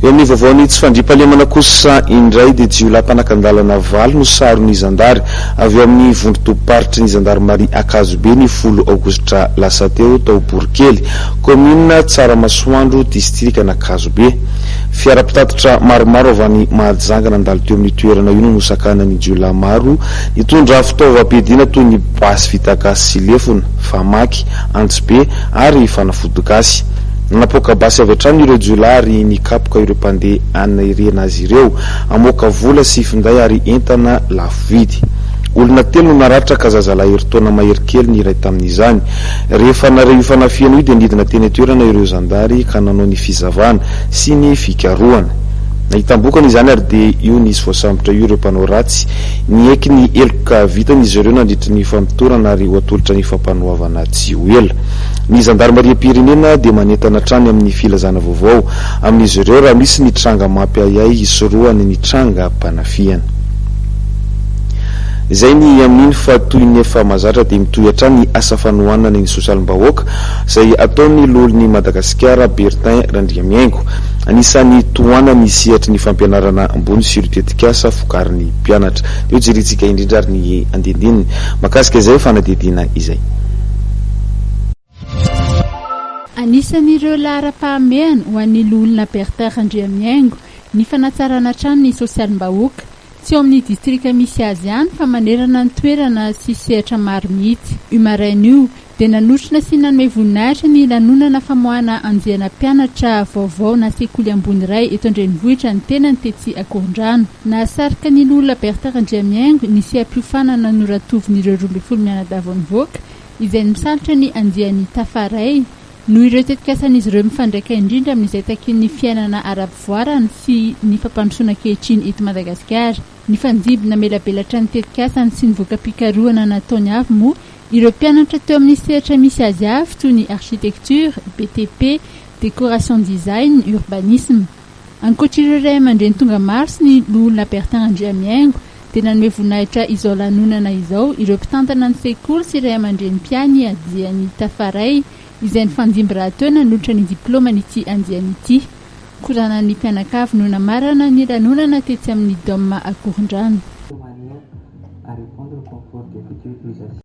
Eo amin'ny vaovaon'ny tsy fandriampahalemana kosa indray dia jiolahy mpanakan-dalana valo no saron'ny zandary avy ao amin'ny vondron-tobim-paritry ny zandarimaria Ankazobe ny folo aogositra lasa teo tao Borikely, kaominina Tsaramasoandro, distrikan'Ankazobe. Fiara mpitatitra maromaro avy any Mahajanga nandalo teo amin'io toerana io no nosakanan'ny jiolahy maro nitondra fitaovam-piadiana toy ny basy vita gasy sy lefona, famaky, antsibe ary fanafody gasy. Nanapoaka basy avy hatrany ireo jiolahy ary nikapoka ireo mpandeha hanerena azy ireo hamoaka vola sy finday ary entana lafo vidy. Olona telo no naratra ka zazalahy herintaona mahery kely ny iray tamin'izany. Rehefa nare io fanafihana io dia nidina teny an-toerana ireo zandary ka nanao ny fizavana sy ny fikarohana. Nahitam-bokany izany ary dia io nisy voasambotra io ireo mpanao ratsy. Niaiky ny heloka vitany izy ireo nandritry ny famotorana ary ho atolotra ny fampanoavana tsy ho ela. Ny zandarimariam-pirenena dia manentana hatrany amin'ny filazana vaovao amin'izy ireo raha misy ny tranga mampiahiahy hisorohany ny trangam-panafihana. Izay ny amin'iny fa toy ny efa mahazatra dia mitohy hatrany ny asa fanohanana ny sosialim-bahoaka izay ataon'ny loholon'i Madagasikara Berthin Randriamihaingo. Anisan'ny tohanany ny sehatry ny fampianarana ambony sy ireo tetikasa vokarin'ny mpianatra. Dia hojerentsika indrindra ary ny andinindininy mahakasika izay fanadihadiana izay. Anisan'ireo laharam-pahamehana ho an'ny loholona Berthin Randriamihaingo ny fanatsarana hatrany ny sosialim-bahoaka, tsy ao amin'ny distrika misy azy ihany fa manerana ny toerana sy sehatra maro mihitsy. Io maraina io dia nanotrona sy nanome voninahitra ny lanonana famoahana andiana mpianatra vaovao na sekoly ambony iray eto an-drenivohitra ny tenany tetsy Akorondrano. Nahasarika ny loholona Berthin Randriamihaingo ny seha-piofanana noratovin'ireo 12 mianadahy vao nivoaka izay nisalotra ny andiany Tafaray, noho ireo tetikasan'izy ireo mifandraika indrindra amin'izay takian'ny fiainana ara-pivoarana sy ny fampandrosoana ankehitriny eto Madagasikara. Nifandimby namelabelatra ny tetikasany sy ny voka-pikarohana nataony avy moa ireo mpianatra teo amin'ny sehatra misy azy avy toy ny architecture, BTP, décoration design, urbanisme. Ankoatra ireo ray aman-dreny tonga maro sy ny loholona Bertin Randriamihaingo dia nanome voninahitra izao lanonana izao ireo mpitantana ny sekoly sy ray aman-dreny mpiahy ny andiany Tafaray izay nifandimby rahateo nanolotra ny diplaoman'ity andiany ity. Koranan'ny mpianakavy no namarana ny lanonana tetsy amin'ny Dôme Akorondrano.